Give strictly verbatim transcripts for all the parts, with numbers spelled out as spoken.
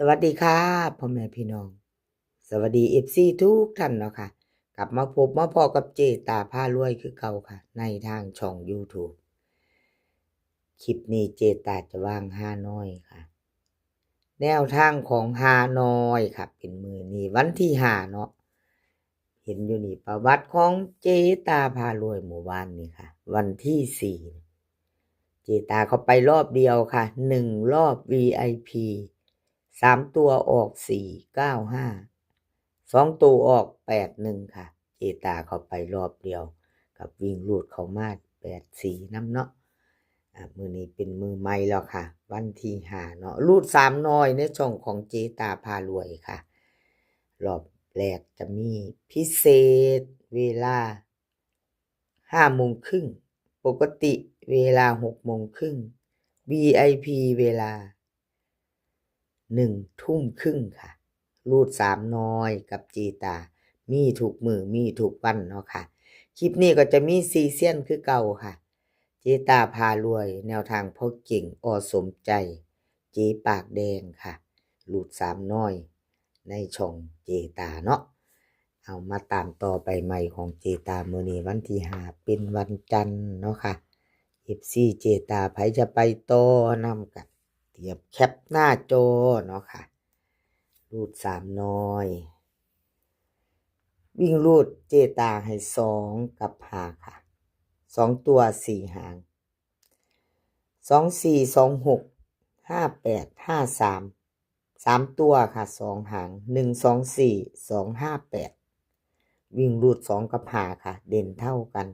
สวัสดีค่ะพ่อแม่พี่น้อง สวัสดีเอฟซีทุกท่านเนาะค่ะ กลับมาพบมาพ้อกับเจตาพารวยคือเก่าค่ะ ในทางช่องยูทูบ คลิปนี้เจตาจะวางฮานอยค่ะ แนวทางของฮานอยค่ะ เป็นมื้อนี้วันที่ห้าเนาะ เห็นอยู่นี่ประวัติของเจตาพารวยเมื่อวานนี้ค่ะ วันที่สี่ เจตาเข้าไปรอบเดียวค่ะ หนึ่งรอบ วีไอพี สามตัวออก สี่เก้าห้า สองตัวออก แปดหนึ่ง ค่ะ เจตาเข้าไปรอบเดียว กับวิ่งรูดเข้ามา แปดสี่ นำเนาะ อ่ะ มื้อนี้เป็นมื้อใหม่แล้วค่ะ วันที่ห้าเนาะ รูดสามหน่อยในช่องของเจตาพารวยค่ะ รอบแรกจะมีพิเศษเวลาห้าโมงครึ่ง ปกติเวลาหกโมงครึ่ง วีไอพี เวลาหนึ่งทุ่มครึ่งค่ะ รูดสามหน่อยกับเจตา มีทุกมื้อ มีทุกวันเนาะค่ะ คลิปนี้ก็จะมีสี่เซียนคือเก่าค่ะ เจตาพารวย แนวทางพ่อเก่ง อ.สมใจ เจปากแดงค่ะ รูดสามหน่อย ในช่องเจตาเนาะ เอามาตามต่อไปใหม่ของเจตา มื้อนี้วันที่ห้า เป็นวันจันทร์เนาะค่ะ เอฟซี เจตาไผจะไปต่อนำกัน เตรียมแคปหน้าจอเนาะค่ะ รูดสามหน่อย วิ่งรูดเจตาให้สองกับห้าค่ะ สองตัวสี่หาง สองสี่ สองหก ห้าแปด ห้าสาม สามตัวค่ะ สองหาง หนึ่งสองสี่ สองห้าแปด วิ่งรูดสองกับห้าค่ะ เด่นเท่ากัน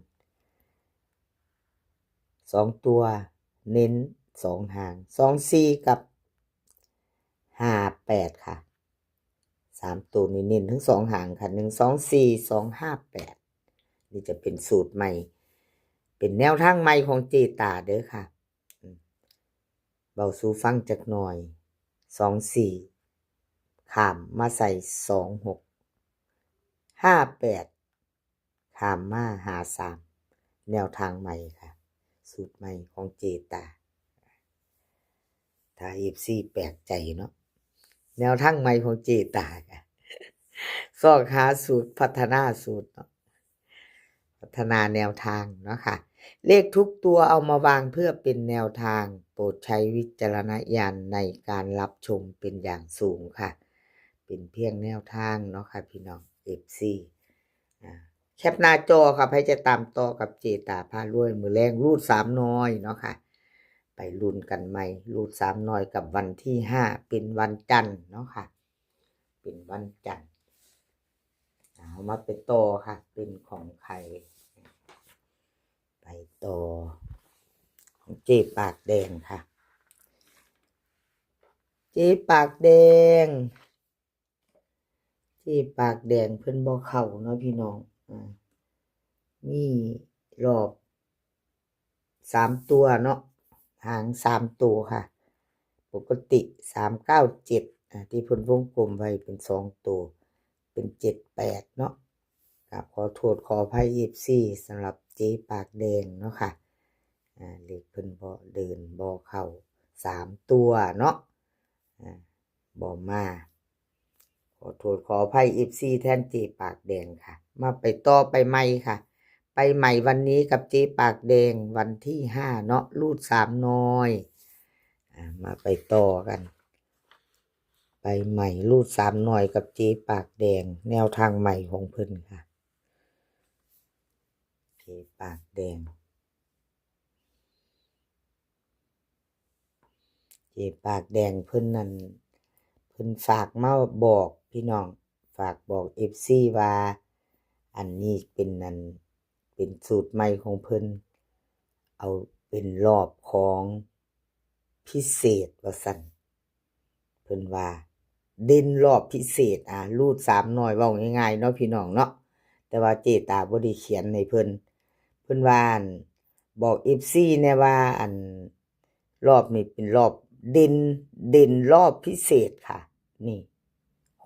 สองตัวเน้นสองหาง สองสี่ กับ ห้าแปด ค่ะ สามตัวนี้เน้นทั้งสองหางค่ะ หนึ่งสองสี่ สองห้าแปด นี่จะเป็นสูตรใหม่ เป็นแนวทางใหม่ของเจตาเด้อค่ะ อืม เบาสู่ฟังจักหน่อย สองสี่ ข้ามมาใส่ สองหก ห้าแปด ข้ามมาหาสาม แนวทางใหม่ค่ะ สูตรใหม่ของเจตา ถ้าเอฟซีแปลกใจเนาะ แนวทางใหม่ของเจตาค่ะ ซอกหาสูตร พัฒนาสูตรเนาะ พัฒนาแนวทางเนาะค่ะ เลขทุกตัวเอามาวางเพื่อเป็นแนวทาง โปรดใช้วิจารณญาณในการรับชมเป็นอย่างสูงค่ะ เป็นเพียงแนวทางเนาะค่ะพี่น้อง เอฟซี อ่า แคปหน้าจอค่ะ ไผจะตามต่อกับเจตาพารวย มื้อแลงรูดสามหน่อยเนาะค่ะ ไปลุ้นกันใหม่ รูดสามหน่อยกับวันที่ห้า เป็นวันจันทร์เนาะค่ะ เป็นวันจันทร์ เอามาไปต่อค่ะ เป็นของใคร ไปต่อ ของเจปากแดงค่ะ เจปากแดง เจปากแดงเพิ่นบ่เข้าเนาะพี่น้อง อ่า มีรอบสามตัวเนาะ หางสามตัวค่ะ ปกติ สามเก้าเจ็ด อ่า ที่เพิ่นวงกลมไว้เป็นสองตัว เป็น เจ็ดแปด เนาะ กราบขอโทษขออภัย เอฟซี สำหรับเจปากแดงเนาะค่ะ อ่า เลขเพิ่นบ่เดินบ่เข้าสามตัวเนาะ อ่า บ่มา ขอโทษขออภัย เอฟซี แทนเจปากแดงค่ะ มาไปต่อไปใหม่ค่ะ ไปใหม่วันนี้กับเจปากแดงวันที่ห้าเนาะ รูดสามหน่อย อ่า มาไปต่อกัน ไปใหม่รูดสามหน่อยกับเจปากแดง แนวทางใหม่ของเพิ่นค่ะ เจปากแดง เจปากแดงเพิ่นนั่น เพิ่นฝากมาบอกพี่น้อง ฝากบอก เอฟซี ว่า อันนี้เป็นนั่น เป็นสูตรใหม่ของเพิ่น เอาเป็นรอบของพิเศษว่าซั่น เพิ่นว่า เด่นรอบพิเศษ อ่า รูดสามหน่อย เว้าง่ายๆเนาะพี่น้องเนาะ แต่ว่าเจตาบ่ได้เขียนให้เพิ่น เพิ่นว่า อัน บอก เอฟซี แหน่ว่า อัน รอบนี้เป็นรอบเด่น เด่นรอบพิเศษค่ะ นี่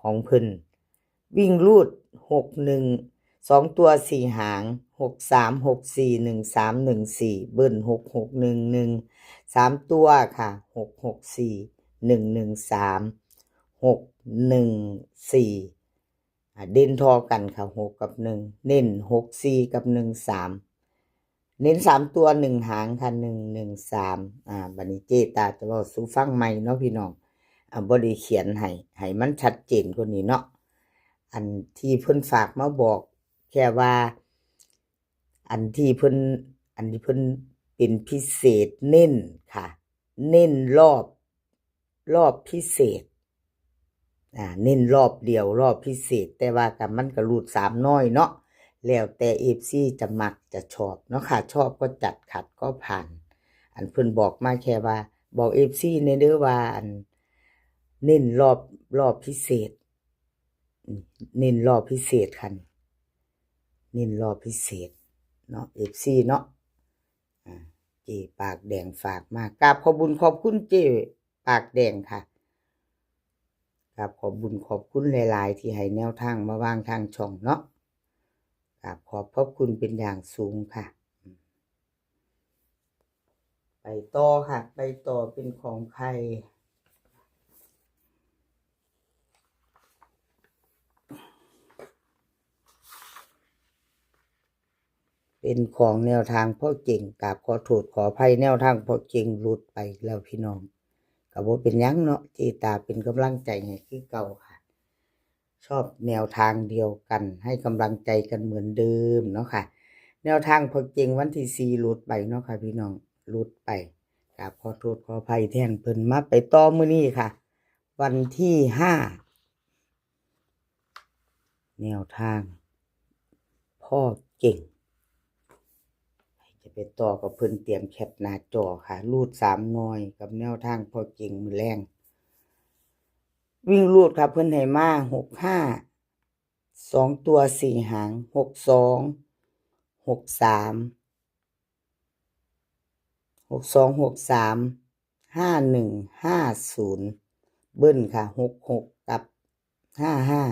ของเพิ่น วิ่งรูด หกหนึ่ง สองตัวสี่หาง หกสาม หกสี่ หนึ่งสาม หนึ่งสี่ เบิ้ล หกหก หนึ่งหนึ่ง สามตัวค่ะ หกหกสี่ หนึ่งหนึ่งสาม หกหนึ่งสี่ อ่า เด่นท่อกันค่ะ หกกับหนึ่ง เน้นหกสี่กับหนึ่งสาม เน้นสามตัวหนึ่งหางค่ะ หนึ่งหนึ่งสาม อ่า บัดนี้เจตาจะเว้าสู่ฟังใหม่เนาะพี่น้อง อ่า บ่ได้เขียนให้ ให้มันชัดเจนกว่านี้เนาะ อันที่เพิ่นฝากมาบอก แค่ว่า อันที่เพิ่น อันที่เพิ่นเป็นพิเศษเน้นค่ะ เน้นรอบ รอบพิเศษ อ่า เน้นรอบเดียว รอบพิเศษ แต่ว่าก็มันก็รูดสามน้อยเนาะ แล้วแต่เอฟซีจะมักจะชอบเนาะค่ะ ชอบก็จัด ขัดก็ผ่าน อันเพิ่นบอกมาแค่ว่า บอกเอฟซีแหน่เด้อว่า อัน เน้นรอบ รอบพิเศษ อืม เน้นรอบพิเศษค่ะนี่ เน้นรอบพิเศษเนาะ เอฟซีเนาะ อ่า เจปากแดงฝากมา กราบขอบบุญขอบคุณเจปากแดงค่ะ กราบขอบบุญขอบคุณหลายๆ ที่ให้แนวทางมาวางทางช่องเนาะ กราบขอบพระคุณเป็นอย่างสูงค่ะ ไปต่อค่ะ ไปต่อเป็นของใคร เป็นของแนวทางพ่อเก่ง กราบขอโทษขออภัย แนวทางพ่อเก่งหลุดไปแล้วพี่น้อง ก็บ่เป็นหยังเนาะ เจตาเป็นกำลังใจให้คือเก่าค่ะ ชอบแนวทางเดียวกัน ให้กำลังใจกันเหมือนเดิมเนาะค่ะ แนวทางพ่อเก่งวันที่สี่หลุดไปเนาะค่ะพี่น้อง หลุดไป กราบขอโทษขออภัยแทนเพิ่น มาไปต่อมื้อนี้ค่ะ วันที่ห้า แนวทางพ่อเก่ง จะไปต่อกับเพิ่น เตรียมแคปหน้าจอค่ะ รูดสามหน่วยกับแนวทางพ่อเก่งมื้อแลง วิ่งรูดค่ะ เพิ่นให้มาหกห้า สองตัวสี่หาง หกสอง หกสาม หกสอง หกสาม ห้าหนึ่ง ห้าศูนย์ เบิ้ลค่ะ หกหก กับ ห้าห้า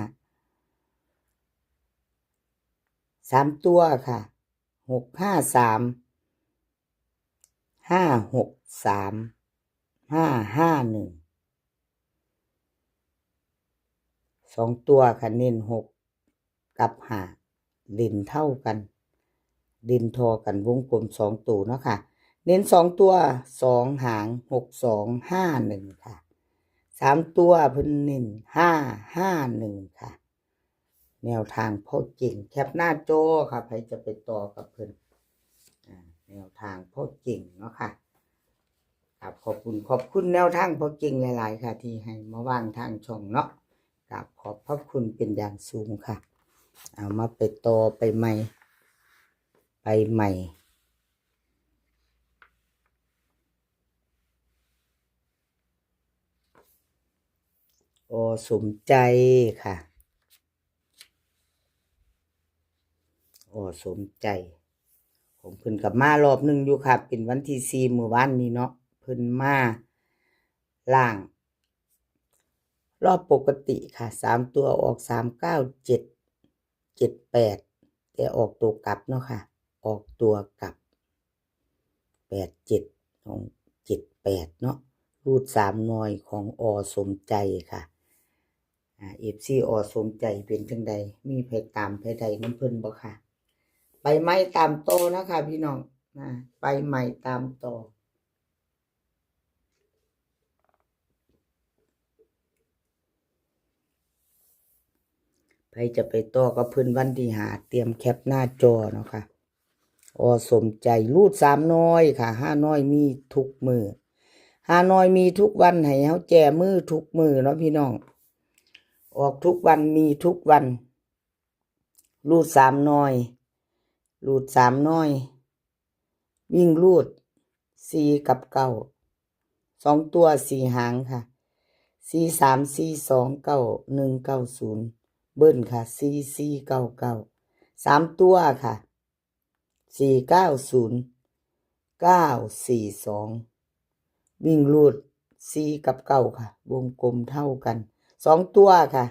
สามตัวค่ะ หกห้าสาม ห้าหกสาม ห้าห้าหนึ่ง สองตัวค่ะ เน้นหกกับห้า เด่นเท่ากัน เด่นท่อกัน วงกลมสองตัวเนาะค่ะ เน้นสองตัว สองหาง หกสอง ห้าหนึ่ง ค่ะ สามตัวเพิ่นเน้น ห้าห้าหนึ่ง ค่ะ แนวทางพ่อเก่ง แคปหน้าจอค่ะ ใครจะไปต่อกับเพิ่น อ่า แนวทางพ่อเก่งเนาะค่ะ ครับ ขอบคุณ ขอบคุณแนวทางพ่อเก่งหลายๆ ค่ะ ที่ให้มาวางทางช่องเนาะ ครับ ขอบพระคุณเป็นอย่างสูงค่ะ เอามาไปต่อไปใหม่ ไปใหม่ อ.สมใจค่ะ อ.สมใจ ของเพิ่นก็มารอบหนึ่งอยู่ค่ะ เป็นวันที่สี่มื้อวานนี้เนาะ เพิ่นมาล่าง รอบปกติค่ะ สามตัวออก สามเก้าเจ็ด เจ็ดแปด แต่ออกตัวกลับเนาะค่ะ ออกตัวกลับ แปดเจ็ด ของ เจ็ดแปด เนาะ รูดสามหน่วยของ อ.สมใจค่ะ อ่า เอฟซี อ.สมใจเป็นจั่งใด มีไผตามไผได้นำเพิ่นบ่คะ ไปใหม่ตามต่อนะคะพี่น้อง นะ ไปใหม่ตามต่อ ไผจะไปต่อกับเพิ่นวันที่ห้า เตรียมแคปหน้าจอเนาะค่ะ อ.สมใจ รูดสามหน่วยค่ะ ห้าหน่วยมีทุกมื้อ ห้าหน่วยมีทุกวัน ให้เฮาแจมือทุกมื้อเนาะพี่น้อง ออกทุกวัน มีทุกวัน รูดสามหน่วย รูดสามหน่วย วิ่งรูด สี่กับเก้า สองตัวสี่หางค่ะ สี่สาม สี่สอง เก้าหนึ่ง เก้าศูนย์ เบิ้ลค่ะ สี่สี่เก้าเก้า สามตัวค่ะ สี่เก้าศูนย์ เก้าสี่สอง วิ่งรูด สี่กับเก้าค่ะ วงกลมเท่ากัน สองตัวค่ะ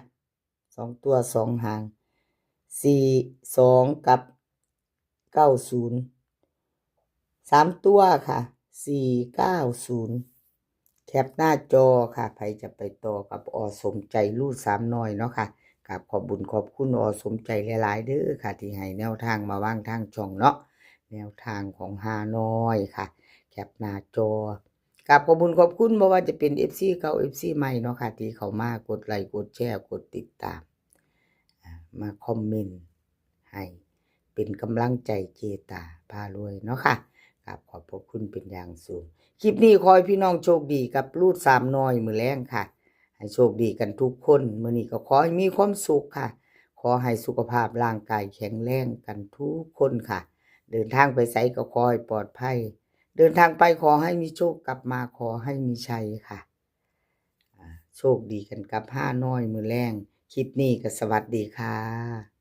สองตัวสองหาง สี่สอง กับ เก้าศูนย์ สามตัวค่ะ สี่เก้าศูนย์ แคปหน้าจอค่ะ ไผจะไปต่อกับ อ.สมใจ รูดสามน้อยเนาะค่ะ กราบขอบบุญขอบคุณ อ.สมใจ หลายๆ เด้อค่ะ ที่ให้แนวทางมาวางทางช่องเนาะ แนวทางของฮานอยค่ะ แคปหน้าจอ กราบขอบบุญขอบคุณ บ่ว่าจะเป็น เอฟซี เก่า เอฟซี ใหม่เนาะค่ะ ที่เข้ามากดไลค์กดแชร์กดติดตาม อ่า มาคอมเมนต์ให้เป็นกำลังใจเจตาพารวยเนาะค่ะ กราบขอบพระคุณเป็นอย่างสูง คลิปนี้ขอให้พี่น้องโชคดีกับรูดสามน้อยมื้อแลงค่ะ ให้โชคดีกันทุกคน มื้อนี้ก็ขอให้มีความสุขค่ะ ขอให้สุขภาพร่างกายแข็งแรงกันทุกคนค่ะ เดินทางไปไสก็ขอให้ปลอดภัย เดินทางไปขอให้มีโชค กลับมาขอให้มีชัยค่ะ อ่า โชคดีกันกับฮานอยมื้อแลง คลิปนี้ก็สวัสดีค่ะ